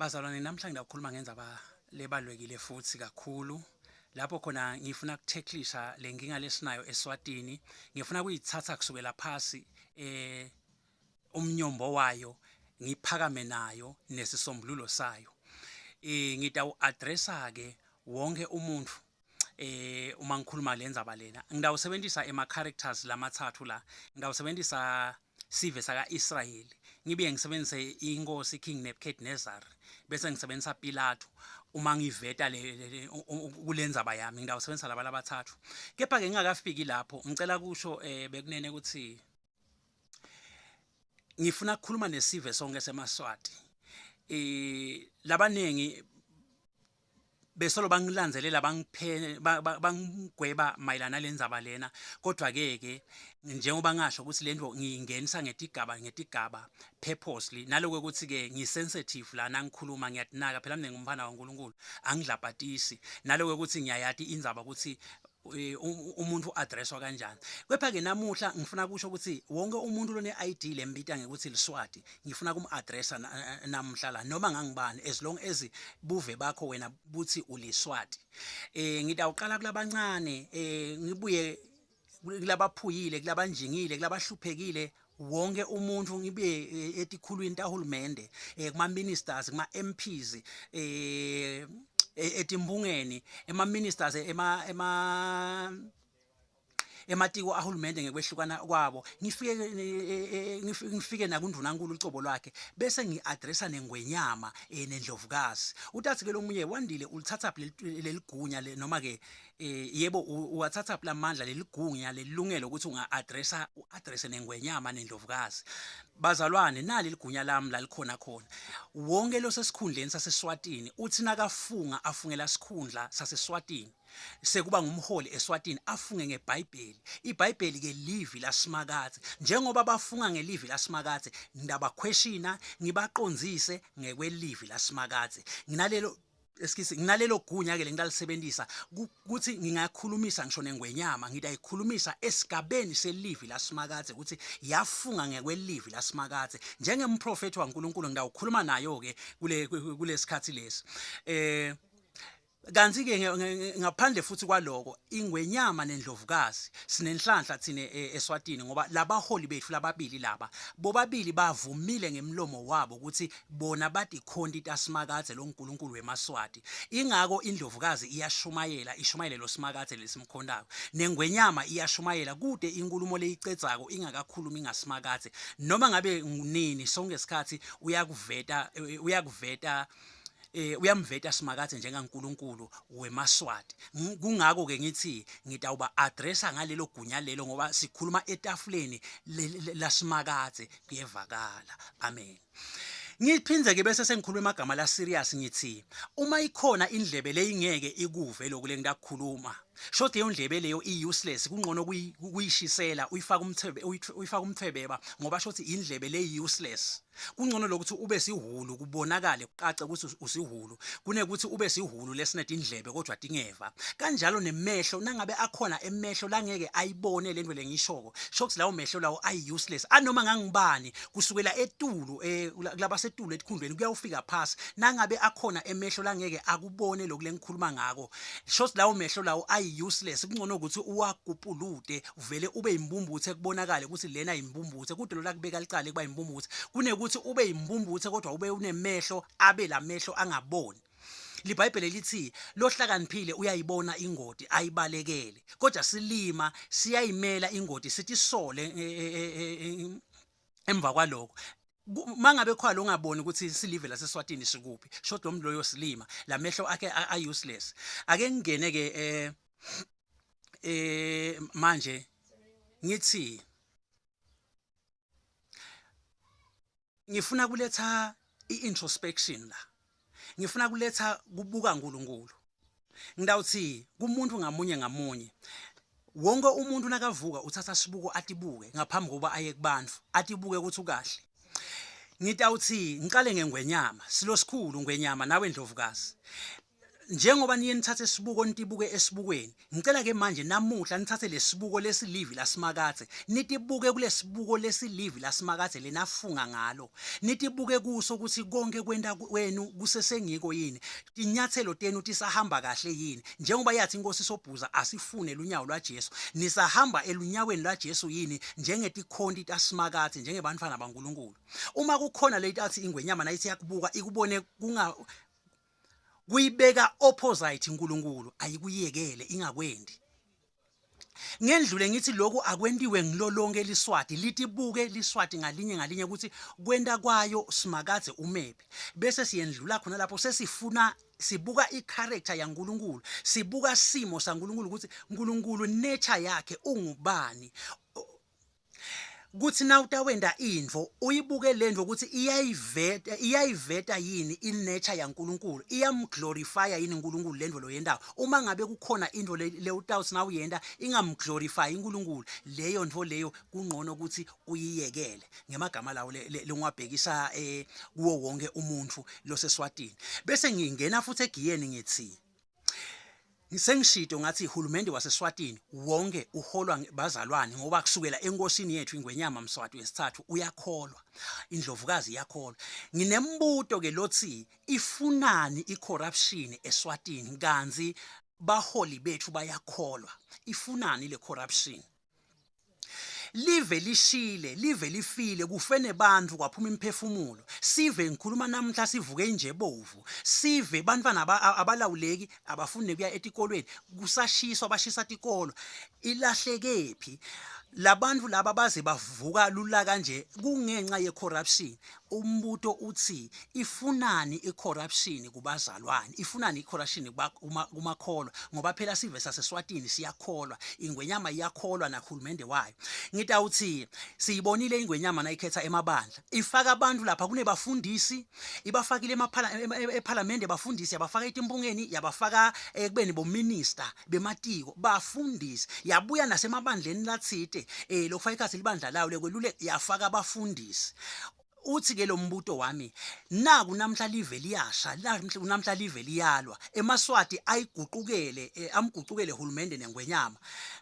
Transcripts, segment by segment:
Bazalwane namhla ngidawukhuluma ngendzaba lebalulekile futhi kakhulu lapho khona ngifuna kutheklisha le nkinga lesinayo eSwatini ngifuna kuyithatha kusukela phasi eh umnyombo wayo ngiphakame nayo nesisombululo sayo eh ngitawu addressa ke wonke umuntu eh uma ngikhuluma le ndzaba lena ngitawusebenzisa ema characters lamathathu la ngitawusebenzisa sive saka-Israyeli ngibuye ngisebenzise inkosi King Nebuchadnezzar bese ngisebenzisa Pilato uma ngiveta le kulendzaba yami ngitawusebenzisa laba labathathu kepha ke ngingakafiki lapho ngicela kusho eh bekunene ukuthi ngifuna ukukhuluma nesive sonke semaSwati eh labaningi besolo bangilandzelela bangiphe bangigweba mayelana nalenzaba lena kodwa ke ke njengoba ngasho ukuthi lento ngiyingenisa ngetigaba ngetigaba purposely naloko ukuthi ke ngisensitive la nangikhuluma ngiyatinaka phela mina ngumfana waNkulunkulu angidlabhatisi naloko ukuthi ngiyayati indzaba ukuthi Eh, umuntu uaddresswa kanjani kepha ke namuhla ngifuna kusho ukuthi wonke umuntu lone ID lembita ngekuthi liswati ngifuna kumaddressa namhla la noma ngangibani as long as buve bakho wena buthi uliswati eh ngitawuqala kulabancane eh ngibuye kulabaphuyile kulabanjingile kulabahluphekile wonke umuntu ngibe eh, etikhulwini tahulumende eh, kuma ministers kuma MPs eh, eh etimbungeni ema ministers ema ema ematiko ahulumende ngekwehlukana kwabo ngifike ngifike nakundunankulu ucobo lwakhe bese ngiaddressa nengwenyama nendlovukazi utathi ke lomunye wandile ulithatha leligunya noma ke eh yebo uwathatha phi lamandla leligunya lelungelo ukuthi unga-addressa u-addresse nengwenyama nendlovukazi bazalwane nali ligunya lami lalikhona khona wonke losesikhundleni saseswatini uthi nakafunga afungela sikhundla saseswatini sekuba ngumholi eswatini afunge ngeBhayibheli iBhayibheli ke livi lasimakathe njengoba bafunga ngelivi lasimakathe ngidabakhweshina ngibaqonzise ngekwelivi lasimakathe nginalelo excuse nginalelo gunya ke lengitalisebenzisa ukuthi ngingakhulumisa ngisho nengwenyama ngitayikhulumisa esigabeni selivi lasimakadze ukuthi yafunga ngekwelivi lasimakadze njengemprofethi waNkulunkulu ngitawukhuluma nayo ke kule kulesikhathi lesi eh kanti ke ngaphandle futhi kwaloko ingwenyama nendlovukazi sinenhlanhla thina e, eSwatini ngoba labaholi bethu lababili laba bobabili bavumile ngemlomo wabo ukuthi bona batikhonti taSimakadze longuNkulunkulu wemaSwati. Ingako indlovukazi iyashumayela, ishumayele lo Simakadze lesimkhontako. Nengwenyama iyashumayela, kute inkhulumo leyicedzako ingakakhulumi ngaSimakadze. Noma ngabe ngunini, sonkhe sikhatsi uyakuveta, uyakuveta eh uyamveta Simakadze njengaNkulunkulu wemaSwati. Kungako ke ngithi ngitawuba addressa ngalelo gunya lelo ngoba sikhuluma etafuleni laSimakadze kuyevakala. Amen. Ngiphindze ke bese sengikhuluma amagama la serious ngithi uma ikhona indlebe leyingeke ikuve lokhu lengitakukhuluma shothi leyo ndlebe leyo i useless kungcono kuyishisela uyifaka umthebe uyifaka umthebeba ngoba shothi indlebe le useless kungcono lokuthi ube sihulu kubonakale kucace ukuthi usihulu kunekuthi ube sihulu lesinetindlebe kodwa tingeva kanjalo nemehlo nangabe akhona emehlo langeke ayibone lento lengishoko shokuthi lawo mehlo lawo ayi useless anoma ngangibani kusukela etulu eh kulabasetulu etikhundleni kuyawufika phasi nangabe akhona emehlo langeke akubone lokhu lengikhuluma ngako shothi lawo mehlo lawo ayi useless kungcono ukuthi uwagupulude uvele ube imbumbuthe kubonakale ukuthi lena imbumbuthe kude lo lakubeka licala kuba imbumbuthe kunekuthi ube imbumbuthe kodwa ube unemehlo abe lamehlo angaboni libhayibheli lithi lohlakaniphile uyayibona ingoti ayibalekele kodwa silima siyayimela ingoti sithi sole eh, eh, eh, emva kwaloko mangabe khwala ungaboni ukuthi silive laseswatini sikuphi short lo muntu loyo silima lamehlo akhe a useless ake ngingene ke eh eh manje ngithi ngifuna kuletha i-introspection la ngifuna kuletha kubuka uNkulunkulu ngidawuthi kumuntu ngamunye ngamunye wonke umuntu nakavuka uthatha sibuko atibuke ngaphambi kokuba aye kubantu atibuke ukuthi ukahle ngitawuthi ngiqale ngengwenyama silo sikhulu ngwenyama nawe ndlovukazi Njengoba niye nithathe sibuko nitibuke esibukweni, ngicela ke manje namuhla nithathe lesibuko lesilivi laSimakadze, nitibuke kulesibuko lesilivi laSimakadze lenafunga ngalo, nitibuke kuso kutsi konke kwenta kwenu kusesengiko yini, tinyatselo tenu tisahamba kahle yini, njengoba yathi iNkhosi Sobhuza asifune lunyawo lwaJesu, nisahamba elunyaweni lwaJesu yini njengetikhonti taSimakadze, njengebantfwana baNkulunkulu. Uma kukhona leyitathi ingwenyama nayithi yakubuka ikubone kunga kuyibeka opposite uNkulunkulu ayikuyekele ingakwendi ngendlule ngithi lokhu akwentiwe ngilolonke liswati litibuke liswati ngalinye ngalinye ukuthi kwenta kwayo simakadze umephi bese siyendlula khona lapho sesifuna sibuka icharacter yaNkulunkulu sibuka simo saNkulunkulu ukuthi uNkulunkulu nature yakhe ungubani Kutsi nawutawenta intfo uyibuke lentfo kutsi iyayiveta iyayiveta yini i-nature yaNkulunkulu, iyamglorifya yini Nkulunkulu lentfo loyentako. Uma ngabe kukhona intfo lewutawutsi nawuyenta ingamglorifayi Nkulunkulu, leyo ntfo leyo kuncono kutsi uyiyekele. Ngemagama lawo lengiwabhekisa kuwo wonkhe umuntfu loseSwatini. Bese ngingena futsi egiyeni ngitsi Sengishito ngathi hulumende waseSwatini wonke uholwa bazalwane ngoba kusukela enkosini yethu iNgwenyama Mswati wesithathu uyakholwa, iNdlovukazi iyakholwa. Nginembuto ke lothi ifunani icorruption eSwatini kanti baholi bethu bayakholwa, ifunani le corruption? Live lishile, live lifile, kufe nebantfu kwaphuma imiphefumulo. Sive ngikhuluma namuhla sivuke injebovu. Sive bantfwana abalawuleki, abafuni nekuya etikolweni, kusashiswa bashisa tikolo. Ilahlekephi? Labantfu laba baze bavuka lulaka nje kungenca ye-corruption. Umbuto utsi ifunani i-corruption kubazalwane? Ifunani i-corruption kumakholwa? Ngoba phela sive saseSwatini siyakholwa, ingwenyama iyakholwa nahulumende wayo. Ngitawutsi siyibonile ingwenyama nayikhetsa emabandla, ifaka abantu lapha kunebafundisi, ibafakile ephalamende bafundisi, yabafaka etimpungeni, yabafaka ekubeni bominister bematiko bafundisi, yabuya nasemabandleni latsite lokufaka ekhatsi libandla layo lekweluleka yafaka abafundisi. Uthi ke lo mbuto wami naku namhla live liyasha namhla live liyalwa emaSwati ayiguqukele amguqukele hulumende nengwenyama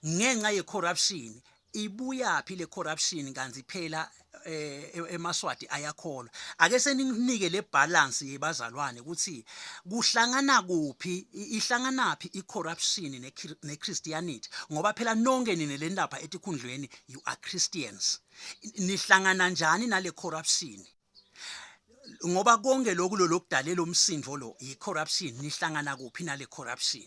ngenxa ye corruption ibuyaphi le corruption kanti phela emaSwati ayakholwa ake seninginike le balance yebazalwane ukuthi kuhlangana kuphi ihlanganaphi i corruption ne Christianity ngoba phela nonke nine lenilapha etikhundleni you are Christians nihlangana njani nale corruption ngoba konke lokhu lokudalela umsindo lo yi corruption nihlangana kuphi nale corruption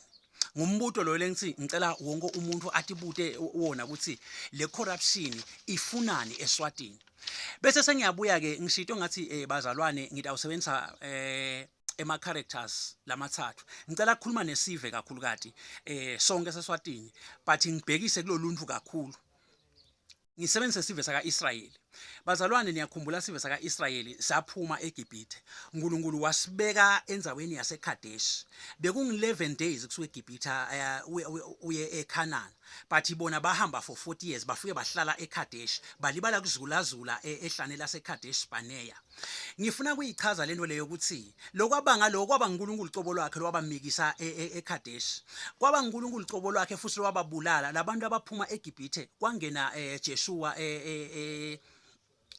ngumbuto loyo lengithi ngicela wonke umuntu atibute wona ukuthi le corruption ifunani eSwatini bese sengiyabuya ke ngishito ngathi eh, bazalwane ngitawusebenzisa eh ema characters lamathathu ngicela ukukhuluma nesive kakhulukati eh sonke seSwatini but ngibhekise kuloluntu kakhulu Ngisebenzise sive saka-Israyeli. Bazalwane, niyakhumbula sive saka-Israyeli saphuma eGibhithe. Nkulunkulu wasibeka endzaweni yaseKhadeshi. Bekungu-11 days kusuka eGibhithe uye eKhanana. But bona bahamba for 40 years bafike bahlala eKhadeshi. Balibala kuzulazula ehlane laseKhadeshi Barnea. Ngifuna kuyichaza lento leyo ukuthi lokwabanga lokho kwaba nguNkulunkulu cobo lwakhe lowabamikisa e, e, eKadesh. Kwaba nguNkulunkulu cobo lwakhe futhi lowababulala labantu abaphuma eGibhithe kwangena eh, Jeshua eh,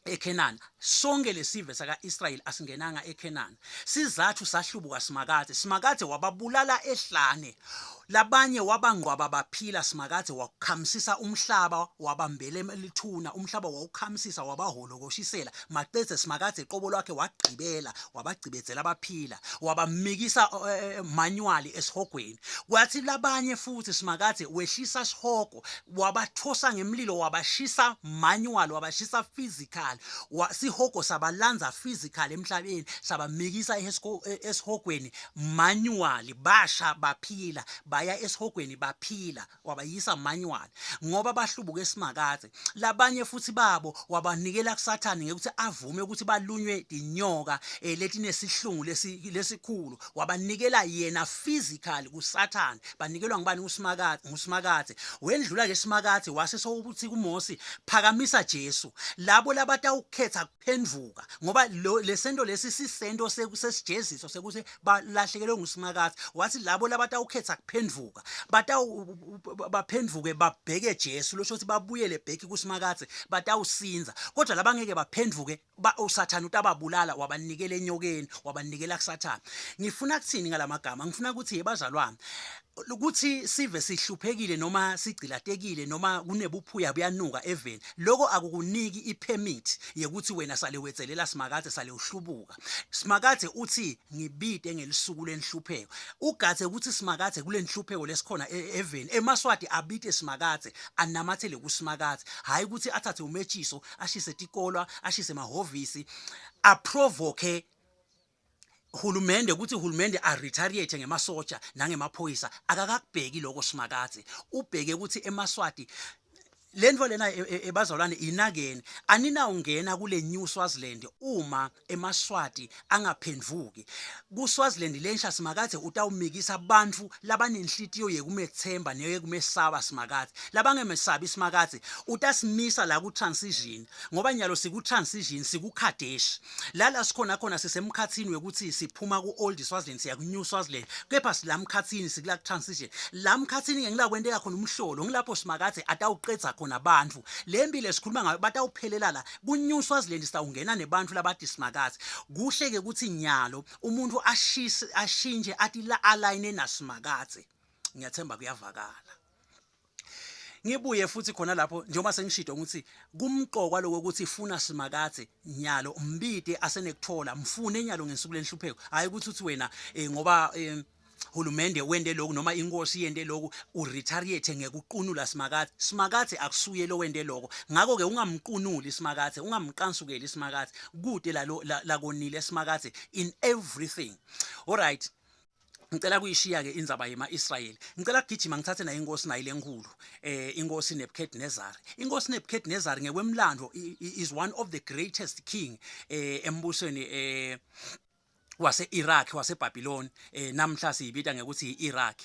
eKhenana sonke lesive saka-Israyeli asingenanga eKhenana sizathu sahlubuka Simakadze Simakadze wababulala ehlane Labanye wabangcwaba baphila, Simakadze wakhamisisa umhlaba wabambela lithuna, umhlaba wawukhamisisa wabaholokoshisela, maqedze Simakadze qobo lwakhe wagqibela wabagcibedzela baphila, wabamikisa manually esihogweni. Kwathi labanye futhi Simakadze wehlisa sihogo wabathosa ngemlilo wabashisa manual wabashisa physical wa, sihogo sabalandza physical emhlabeni sabamikisa esihogweni manually basha baphila baya esihogweni baphila wabayisa manual ngoba bahlubuka esimakadze labanye futhi babo wabanikela kusathane ngekuthi avume ukuthi balunywe tinyoka eh, letinesihlungu lesikhulu wabanikela yena physically kusathane banikelwa ngubani usimakadze ngusimakadze wendlula ke simakadze wase sowuthi kuMose phakamisa Jesu labo labata labatawukhetha kuphendvuka ngoba lo lesento lesi sisento sesijeziso sekuthi balahlekelwe nguSimakadze wathi labo labatawukhetha kuphendvuka batawu baphendvuke babheke Jesu losho ukuthi babuyele back kuSimakadze batawusinza kodwa labangeke baphendvuke ba uSathane utababulala wabanikela enyokeni wabanikela kuSathane ngifuna kuthini ngalamagama ngifuna ukuthi yebazalwane ukuthi sive sihluphekile noma sigcilatekile noma kunebuphuya buyanuka eveni lokho akukuniki ipermit yekuthi wena sale wetselela simakadze sale uhlubuka simakadze uthi ngibite ngelisuku lenhlupheko ugadze ukuthi simakadze kulenhlupheko lesikhona e, eveni emaswati abite simakadze anamathele kusimakadze hayi ukuthi athathe umetshiso ashise tikolwa ashise emahhovisi aprovoke hulumende ukuthi hulumende a retaliate ngemasoja nangemaphoyisa akakakubheki lokho simakadze ubheke ukuthi emaswati lento lena e, e, ebazalwane inakeni aninawungena kule New Swaziland uma emaSwati angaphendvuki kuSwaziland lensha simakadze utawumikisa bantfu labanenhlitiyo yekumethemba neyekumesaba simakadze labangemesabi simakadze utasimisa la ku transition ngoba nyalo siku transition siku Kadesh lala sikhona khona sisemkhathini wekuthi siphuma ku-old Swaziland siya ku-new Swaziland kepha sila mkhathini sikula transition la mkhathini ke ngila kwenteka khona umhlolo ngilapho simakadze atawuqedza khona abantu le mpilo esikhuluma ngayo batawuphelela la ku-new Swaziland sitawungena nebantu labati simakadze kuhle ke ukuthi nyalo umuntu ashise ashintshe athi la align nasimakadze ngiyathemba kuyavakala Ngibuye futhi khona lapho njengoba sengishito ukuthi kumqokwa lokho ukuthi funa simakadze nyalo mbide asenekuthola mfune nyalo ngensuku lenhlupheko hayi ukuthi uthi wena eh, ngoba eh, hulumende wende lokhu noma inkosi yende lokhu uretaliate ngekuqunula simakadze simakadze akusuye lo wende lokho ngakho ke ungamqunuli simakadze ungamqansukeli simakadze kude lalo lakonile simakadze in everything all right ngicela kuyishiya ke indzaba yema-Israyeli ngicela kugijima ngithathe nayo inkosi nayo lenkulu eh inkosi Nebuchadnezzar inkosi Nebuchadnezzar ngekwemlando is one of the greatest king eh embusweni eh wase-Iraq waseBabylon eh namhla siyibita ngekuthi i-Iraq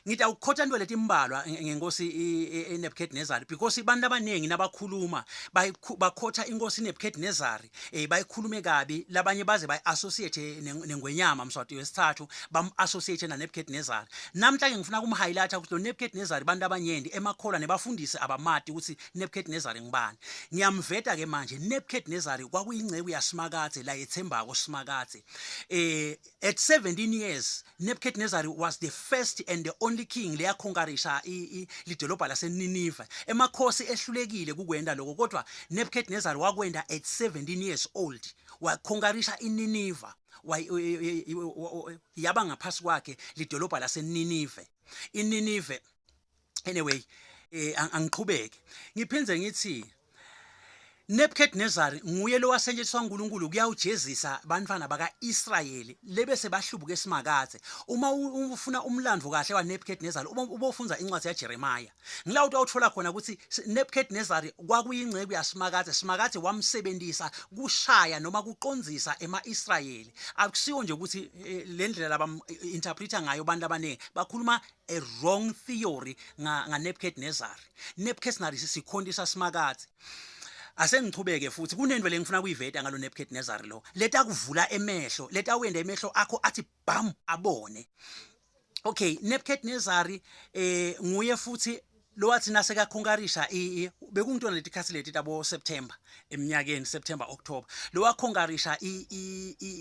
ngitawukhotha into letimbalwa ngenkosi iNebuchadnezzar because abantu abaningi nabakhuluma bakhotha inkosi iNebuchadnezzar eh bayikhulume kabi labanye baze bayi-associate nengwenyama Mswati wesithathu bam-associate naNebuchadnezzar namhla-ke ngifuna kumhighlighta ukuthi lo Nebuchadnezzar abantu abanyendi emakholwa nebafundisi abamati ukuthi Nebuchadnezzar ngubani ngiyamveta-ke manje Nebuchadnezzar kwakuyingceku yasimakadze la yethembako simakadze eh At 17 years, Nebuchadnezzar was the first and the only king leyakhonkarisha lidolobha laseNiniva. Emakhosi ehlulekile kukwenda lokho kodwa Nebuchadnezzar wakwenda at 17 years old. Wakhonkarisha iNiniva. Yaba ngaphasi kwakhe lidolobha laseNinive. INinive anyway eh angiqhubeke. Ngiphinde ngithi Nebuchadnezzar nguye lowasetshenziswa uNkulunkulu kuyawujezisa bantwana baka-Israyeli lebese bahlubuka esimakadze. Uma ufuna umlando kahle waNebuchadnezzar uma ubofunza incwadi yaJeremiah. Ngila utawuthola khona ukuthi Nebuchadnezzar kwakuyingceku yasimakadze, simakadze wamsebenzisa kushaya noma kuqondzisa ema-Israyeli. Akusiwo nje ukuthi eh, le ndlela labam interpreter ngayo abantu abaningi bakhuluma a wrong theory nga, nga Nebuchadnezzar. Nebuchadnezzar sikhonti saSimakadze. Asengichubeke futhi kunento lengifuna kuyiveta ngalo Nebuchadnezzar lo. Leta kuvula emehlo, leta wenda emehlo akho athi bam abone. Okay, Nebuchadnezzar eh nguye futhi lowathi nasekakhonkarisha bekungitona leti khathi leti tabo September eminyakeni September October lowakhonkarisha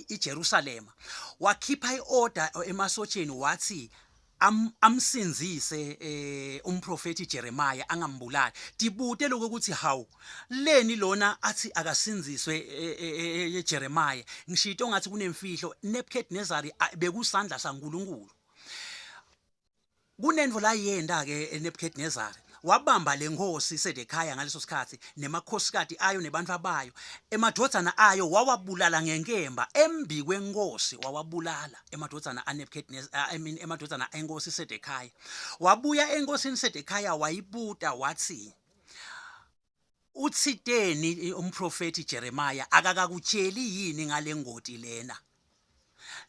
iJerusalema wakhipha iorder emasotsheni wathi am, amsindzise eh, umprofethi Jeremiah angambulali tibute lokho ukuthi hawu leni lona athi akasindziswe eh, eh, eh, Jeremiah ngishito ngathi kunemfihlo Nebuchadnezzar bekusandla saNkuluNkulu Kunentfo layenta-ke Nebukhadnezari, wabamba lenkhosi Sedekhaya ngaleso sikhatsi, nemakhosikati ayo nebantfu bayo, emadvodzana ayo wawabulala ngenkemba embikwenkhosi, wawabulala emadvodzana aNebukhadnezari, I mean emadvodzana enkhosi Sedekhaya. Wabuya enkhosini Sedekhaya wayibuta watsi, Utsiteni umprofethi Jeremiah akakakutjeli yini ngalengoti lena?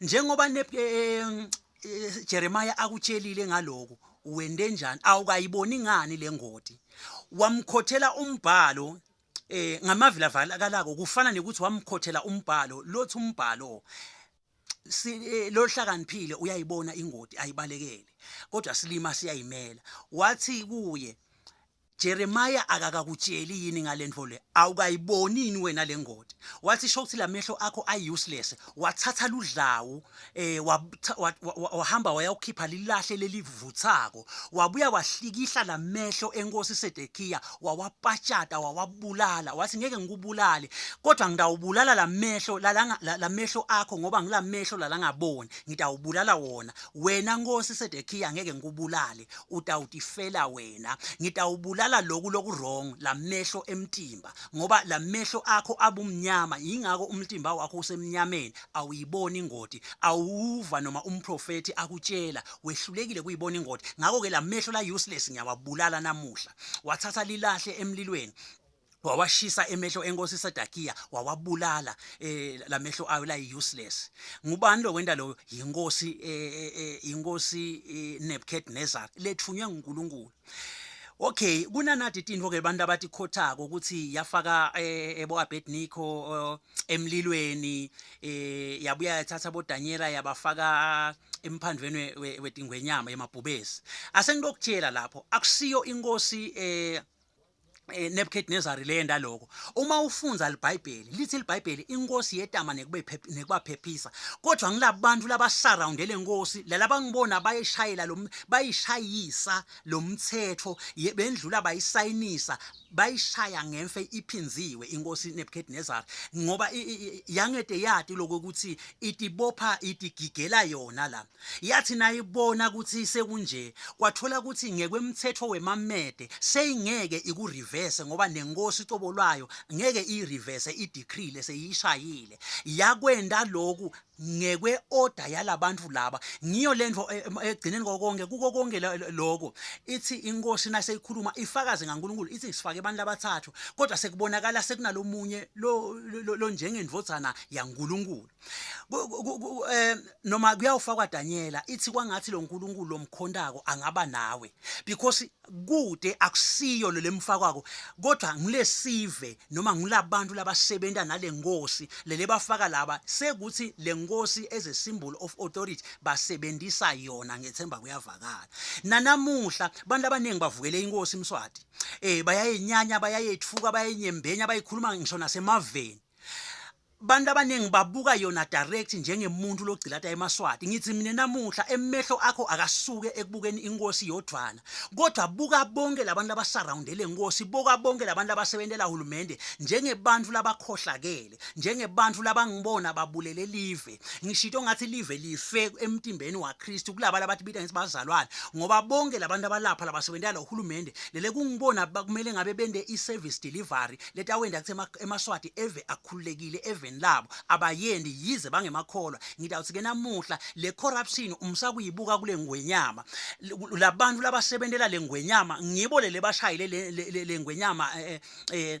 Njengoba eh, eh, Jeremiah akutshelile ngaloku wende njani awukayiboni ngani lengoti wamkhothela umbhalo Eh ngamavi lavakalako kufana nekuthi wamkhothela umbhalo lothi umbhalo si eh, lohlakaniphile uyayibona ingoti ayibalekele kodwa silima siyayimela wathi kuye Jeremiah akakakutsheli yini ngalento le awukayiboni yini wena lengoti wathi sho ukuthi lamehlo akho ay useless wathatha ludlawu eh wahamba wayawukhipha lilahle lelivuthako wabuya wahlikihla lamehlo enkosi Sedekiya wawapatshata wawabulala wathi ngeke ngikubulale kodwa ngitawubulala lamehlo lalanga lamehlo akho ngoba ngilamehlo lalangaboni ngitawubulala wona wena nkosi Sedekiya ngeke ngikubulale utawutifela wena ngitawubulala loku loku wrong lamehlo emtimba ngoba lamehlo akho abumnyama yingakho umtimba wakho usemnyameni awuyiboni ingoti awuva noma umprofethi akutshela wehlulekile kuyibona ingoti ngakho ke lamehlo la useless ngiyawabulala namuhla wathatha lilahle emlilweni wawashisa emehlo enkosi Sedekiya wawabulala eh lamehlo ayo la useless ngubani lo wenda lo yinkosi eh, eh, eh inkosi eh, Nebuchadnezzar lethunywe nguNkulunkulu Okay kunanathi tintfo ke abantu abatikhothako ukuthi yafaka eh, ebo Abednego eh, emlilweni eh yabuya yathatha bo Daniela yabafaka emphandweni wetingwenyama yemabhubesi asengilokutshela lapho akusiyo inkosi eh eh, Nebuchadnezzar lenda lokho uma ufunza liBhayibheli lithi liBhayibheli inkosi yetama nekube nekubaphephisa kodwa ngilabantu labasurround lenkosi lalabangibona bayishayela lo bayishayisa lomthetho bendlula bayisayinisa bayishaya ngemfe iphinziwe inkosi Nebuchadnezzar ngoba yangete yati lokuthi itibopha itigigela yona la Yathi nayibona ukuthi sekunje kwathola ukuthi ngekwemthetho wemamede seyingeke ikureverse ngoba nenkosi cobo lwayo ngeke iyireverse idecree leseyishayile yakwenda lokhu ngekwe order yalabantu laba ngiyo lento e, e, egcineni kokonke kuko konke lokho ithi inkosi naseyikhuluma ifakaze ngaNkulunkulu ithi sifake abantu abathathu kodwa sekubonakala sekunalomunye lo lo njengendvodzana yaNkulunkulu eh noma kuyawufakwa Daniela ithi kwangathi lo nkulunkulu lomkhontako angaba nawe because kude akusiyo lo lemfakwako kodwa ngilesive noma ngilabantu labasebenta nalenkosi lele bafaka laba sekuthi lenkosi as a symbol of authority basebenzisa yona ngethemba kuyavakala nanamuhla abantu abaningi bavukele inkosi Mswati eh bayayinyanya bayayethuka bayayinyembenya bayikhuluma ngisho nasemaveni Bantu abaningi babuka yona direct njengemuntu logcilata emaSwati. Ngithi mina namuhla emehlo akho akasuke ekubukeni inkosi yodvwana. Kodwa buka bonke labantu abasurrounde lenkosi, buka bonke labantu abasebentela hulumende njengebantu labakhohlakele, njengebantu labangibona babulele live. Ngishito ngathi live life emtimbeni waKristu kulaba labatibita ngithi bazalwane ngoba bonke labantu abalapha labasebentela lo hulumende lele kungibona kumele ngabe bende i-service delivery letawenda kuthi emaSwati eve akhululekile eveni labo abayendi yize bangemakholwa ngitawuthi ke namuhla le corruption umsakuyibuka kule ngwenyama labantu labasebentela le ngwenyama ngibo lele bashayile le ngwenyama eh, eh, eh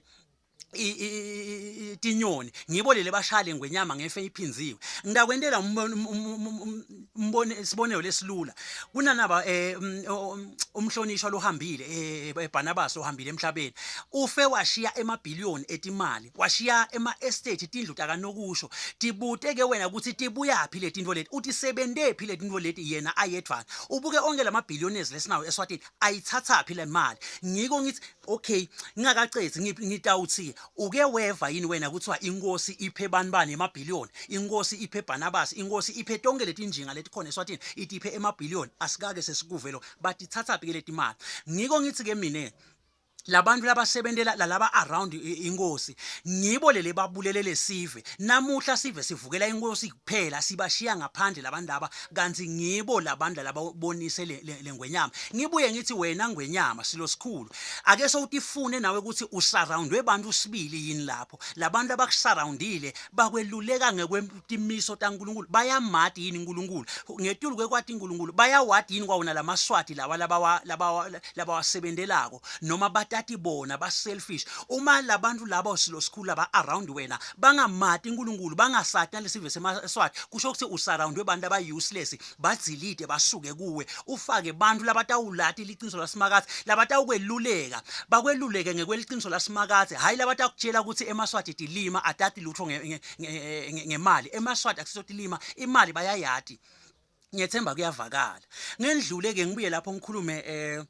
tinyoni ngibo lele bashaya lengwenyama ngefe iphinziwe ngitakwentela umbone isibonelo lesilula kunanaba eh, umhlonishwa lohambile eh, eBarnabas ohambile emhlabeni ufe washiya emabhiliyoni etimali washiya ema estate tindlu takanokusho tibute ke wena ukuthi tibuyaphi letinto leti uthi sebentephi letinto leti yena ayedvana ubuke onke lama billionaires lesinawo eSwatini ayithathaphi le mali ngiko ngithi okay ngingakacezi ngitawuthi uke weva yini wena kuthiwa inkosi iphe bani bani emabhiliyoni inkosi iphe Barnabas inkosi iphe tonke letinjinga letikhona eSwatini itiphe emabhiliyoni asikake sesikuve lo batithathaphi ke letimali ngiko ngithi ke mina labantu labasebentela lalaba around inkosi ngibo lele babulele lesive namuhla sive sivukela inkosi kuphela sibashiya ngaphandle labantu laba kanti ngibo labantu laba bonise lengwenyama ngibuye ngithi wena ngwenyama silo sikhulu ake sowutifune nawe ukuthi usurroundwe bantu sibili yini lapho labantu abakusurroundile bakweluleka ngekwetimiso taNkulunkulu bayamati yini uNkulunkulu ngetulu kwekwati uNkulunkulu bayawati yini kwawona lamaswati lawa labawa labawa labawasebentelako noma bata batati bona ba selfish. Uma labantu labo silo sikhulu laba around wena bangamati uNkulunkulu bangasati nalesive semaSwati kusho ukuthi usurroundwe abantu aba useless badzilite basuke kuwe ufake bantu labatawulati liqiniso laSimakadze labatawukweluleka bakweluleke ngekweliciniso laSimakadze hhayi labatakutjela kutsi emaSwati tilima atati lutfo ngemali emaSwati akusiso tilima imali bayayati ngiyethemba kuyavakala ngendlule ke ngibuye lapho ngikhulume eh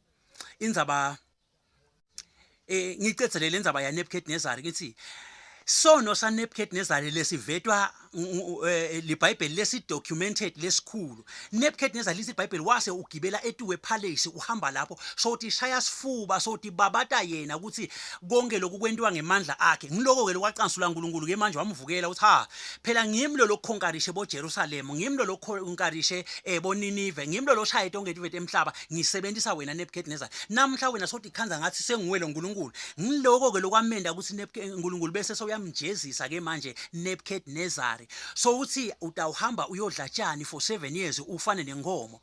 indzaba eh ngicedzele le ndzaba ya Nebuchadnezzar ngithi sono sa Nebuchadnezzar lesivetwa eh, liBhayibheli lesi documented lesikhulu Nebuchadnezzar lithi iBhayibheli wase ugibela etuwe palace uhamba lapho sothi shaya sifuba sothi babata yena ukuthi konke lokhu kwentiwa ngemandla akhe ngiloko ke lokwacansula uNkulunkulu ke manje wamvukela uthi ha phela ngimi lo lokhonkarishe bo Jerusalem ngimi lo lokhonkarishe eh, bo Ninive ngimi lo loshaye tonke tive temhlaba ngisebenzisa wena Nebuchadnezzar namhla wena sothi khanza ngathi senguwe lo Nkulunkulu ngiloko ke lokwamenda ukuthi uNkulunkulu bese soyamjezisa ke manje Nebuchadnezzar so uthi utawuhamba uyodla tshani for 7 years ufane nenkomo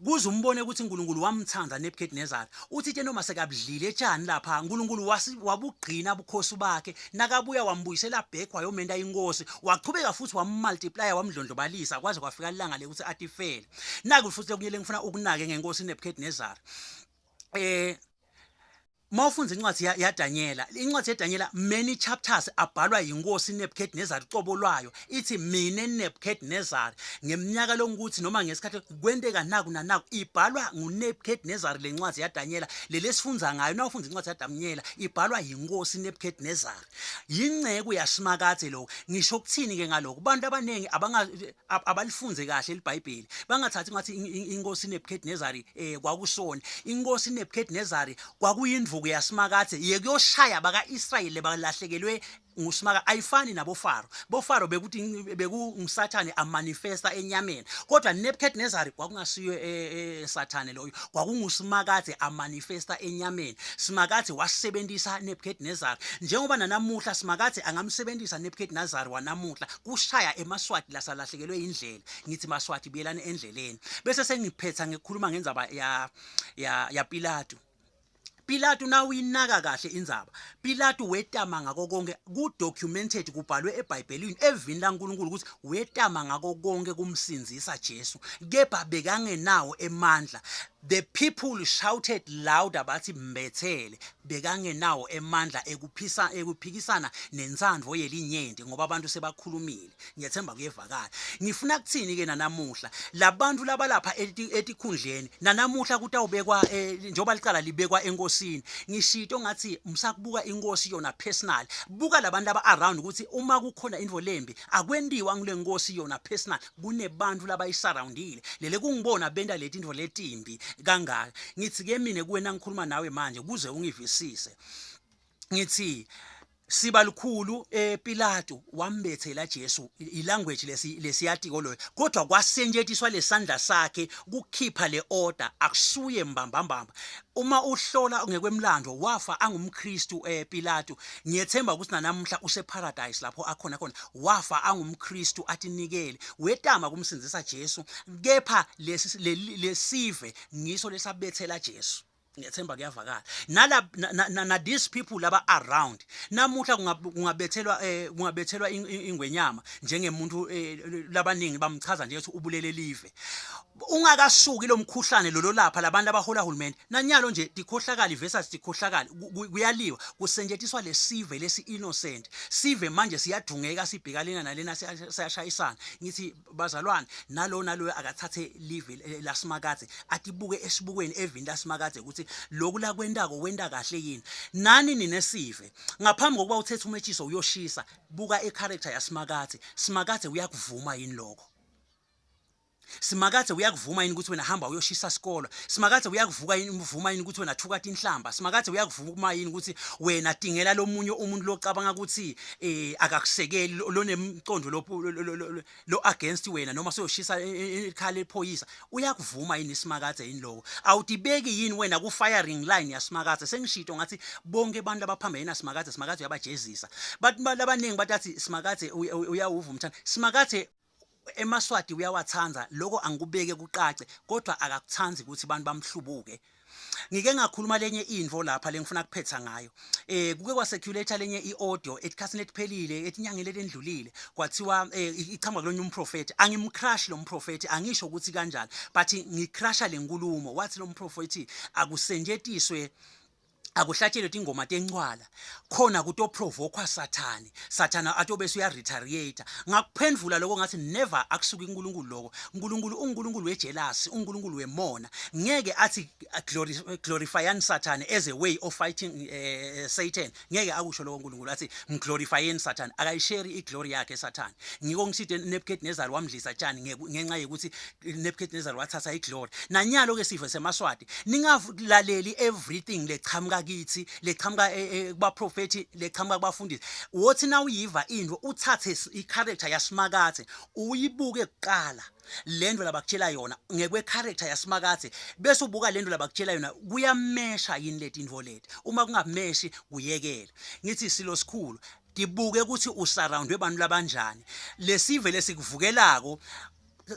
kuze umbone ukuthi uNkulunkulu wamthanda Nebuchadnezzar uthi ke noma sekabudlile tshani lapha uNkulunkulu wabugcina ubukhosi bakhe nakabuya wambuyisela back wayomenda inkosi wachubeka futhi wammultiplya wamdlondlobalisa kwaze kwafika ilanga lekuthi atifele naku futhi okunye lengifuna ukunake ngenkosi Nebuchadnezzar eh mawufunda incwadi yaDanyela incwadi yaDanyela many chapters abhalwa yinkosi Nebuchadnezzar ucobo lwayo ithi mina Nebuchadnezzar ngeminyaka longukuthi noma ngesikhathi kwenteka naku nanaku ibhalwa nguNebuchadnezzar lencwadi yaDanyela lelesifundza ngayo nawufunda incwadi yaDanyela ibhalwa yinkosi Nebuchadnezzar yinceku yaSimakadze lo ngisho ukuthini ke ngalokho abantu abaningi abanga abalifunze kahle libhayibheli bangathathi ngathi inkosi Nebuchadnezzar eh kwakusona inkosi Nebuchadnezzar kwakuyindvuku yaSimakadze yekuyoshaya bakaIsrayeli balahlekelwe nguSimaka ayifani naboFaro boFaro bekuthi bekungusathane amanifesta enyameni kodwa Nebuchadnezzar kwakungasiyo eh, eh, sathane loyo kwakunguSimakadze amanifesta enyameni Simakadze wasebenzisa Nebuchadnezzar njengoba nanamuhla Simakadze angamsebenzisa Nebuchadnezzar wanamuhla kushaya emaSwati lasalahlekelwe indlela ngithi maSwati buyelani endleleni bese sengiphetha ngikhuluma ngendzaba ya ya ya Pilato Pilato nawuyinaka kahle indzaba Pilato wetama ngako konke ku documented kubhalwe eBhayibhelini evini laNkulunkulu ukuthi wetama ngako konke kumsindzisa Jesu kepha bekangenawo emandla the people shouted louder bathi mbethele bekangenawo emandla ekuphisa ekuphikisana nentsandvo yelinyenti ngoba abantu sebakhulumile ngiyethemba kuyevakala ngifuna kuthini ke nanamuhla labantu labalapha etikhundleni nanamuhla kutawubekwa eh, njengoba licala libekwa enkosini ngishito ngathi msakubuka inkosi yona personal buka labantu laba around ukuthi uma kukhona into lembi akwentiwa ngule nkosi yona personal kunebantu labayisurroundile lele kungibona benta leti into letimbi kangaka ngithi ke mina kuwena ngikhuluma nawe manje kuze ungivisise ngithi siba likhulu ePilato wambethela Jesu ilanguage lesi lesiyatiko loyo kodwa kwasentshetiswa lesandla sakhe kukhipha le order akusuye mbambambamba uma uhlola ngekwemlando wafa angumKristu ePilato ngiyethemba ukuthi nanamuhla useparadise lapho akhona khona wafa angumKristu atinikele wetama kumsindzisa Jesu kepha lesi lesive ngiso lesabethela Jesu ngiyethemba kuyavakala nala na, na, na these people laba around namuhla kungabethelwa eh, kungabethelwa ingwenyama njengemuntu eh, labaningi bamchaza nje ukuthi ubulele live ungakasuki lo mkhuhlane lolo lapha labantu abahola hulumende nanyalo nje dikhohlakali versus dikhohlakali kuyaliwa kusentshetiswa lesive lesi innocent sive manje siyadungeka sibheka lena nalena siyashayisana ngithi bazalwane nalo naloyo akathathe live lasimakadze atibuke esibukweni evini lasimakadze ukuthi lokhu lakwentako wenta kahle yini nani ninesive ngaphambi kokuba uthethe umetshiso uyoshisa buka icharacter yasimakadze simakadze uyakuvuma yini lokho Simakadze uyakuvuma yini ukuthi wena hamba uyoshisa sikolo? Simakadze uyakuvuka yini uvuma yini ukuthi wena thuka tinhlamba? Simakadze uyakuvuma yini ukuthi wena tingela lomunye umuntu locabanga ukuthi eh akakusekeli lonemcondo lo lo against wena noma soyoshisa ikhala lephoyisa uyakuvuma yini Simakadze yini lokho? Awutibeki yini wena ku firing line yaSimakadze? Sengishito ngathi bonke abantu abaphambene naSimakadze Simakadze uyabajezisa. Bathi labaningi batathi Simakadze uyawuvuma umthando. Simakadze emaSwati uyawathanda lokho angikubeke kucace kodwa akakuthandi ukuthi abantu bamhlubuke. Ngike ngakhuluma lenye intfo lapha lengifuna kuphetsa ngayo. Eh kuke kwaseculator lenye iaudio etikhatsini letiphelile etinyangeni letendlulile kwathiwa eh, ichama kulonye umprofeti. Angimcrush lo mprofeti angisho ukuthi kanjani but ngicrusha lenkulumo wathi lo mprofeti akusenjetiswe akuhlatshelwe tingoma tencwala khona kutoprovokwa sathane sathana atobese uyaretaliate ngakuphendvula lokho ngathi never akusuki kuNkulunkulu lokho uNkulunkulu uNkulunkulu wejealousy uNkulunkulu wemona ngeke athi glorifyani sathane as a way of fighting Satan ngeke akusho lokho uNkulunkulu athi mglorifyeni sathane akayishare iglory yakhe sathane ngiko ngiside Nebuchadnezzar wamdlisa tshani ngenxa yokuthi Nebuchadnezzar wathatha iglory nanyalo ke sive semaswati ningalaleli everything lechamuka kithi lechamuka eh, eh, kubaprofeti lechamuka kubafundisi wothi nawuyiva into uthathe icharacter yasimakathe uyibuke kuqala lento labakutshela yona ngekwe-character yasimakathe bese ubuka lento labakutshela yona kuyamesha yini leti intfo leti uma kungameshi kuyekele ngithi silo sikhulu tibuke ukuthi usurroundwe abantu labanjani lesive lesikuvukelako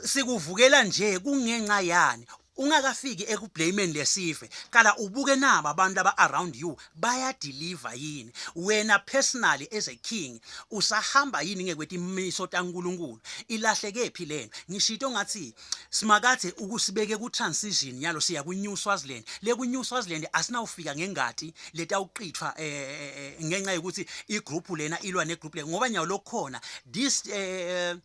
sikuvukela nje kungenxa yani ungakafiki ekublameni lesive kala ubuke naba abantu laba around you bayadeliver yini wena personally as a king usahamba yini ngekwetimiso taNkuluNkulu ilahleke phi lento ngishito ngathi simakathe ukusibeke ku transition yalo siya ku New Swaziland le ku New Swaziland asinawufika ngengati letawuqithwa eh, eh, eh, ngenxa yokuthi igroup lena ilwa negroup le ngoba nyawo lokukhona this eh,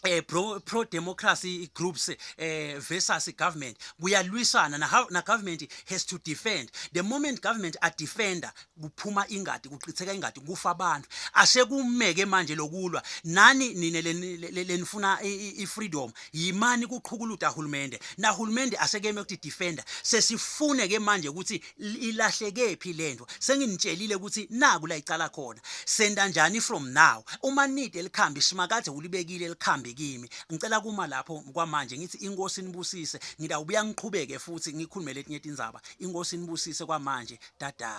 eh pro, pro democracy groups eh versus government kuyalwisana na, na government has to defend the moment government a defender kuphuma ingadi kuchitheka ingadi kufa abantu asekumeke manje lokulwa nani nine lenifuna i freedom yimani kuqhukuluta hulumende na hulumende asekeme ukuthi defender sesifune ke manje ukuthi ilahleke phi lento senginitshelile ukuthi naku la icala khona senda njani from now uma need elikhambi simakade ulibekile elikhambi kimi ngicela kuma lapho kwamanje ngithi inkosi nibusise ngidawubuya ngiqhubeke futhi ngikhulume letinye tindzaba inkosi nibusise kwamanje dada.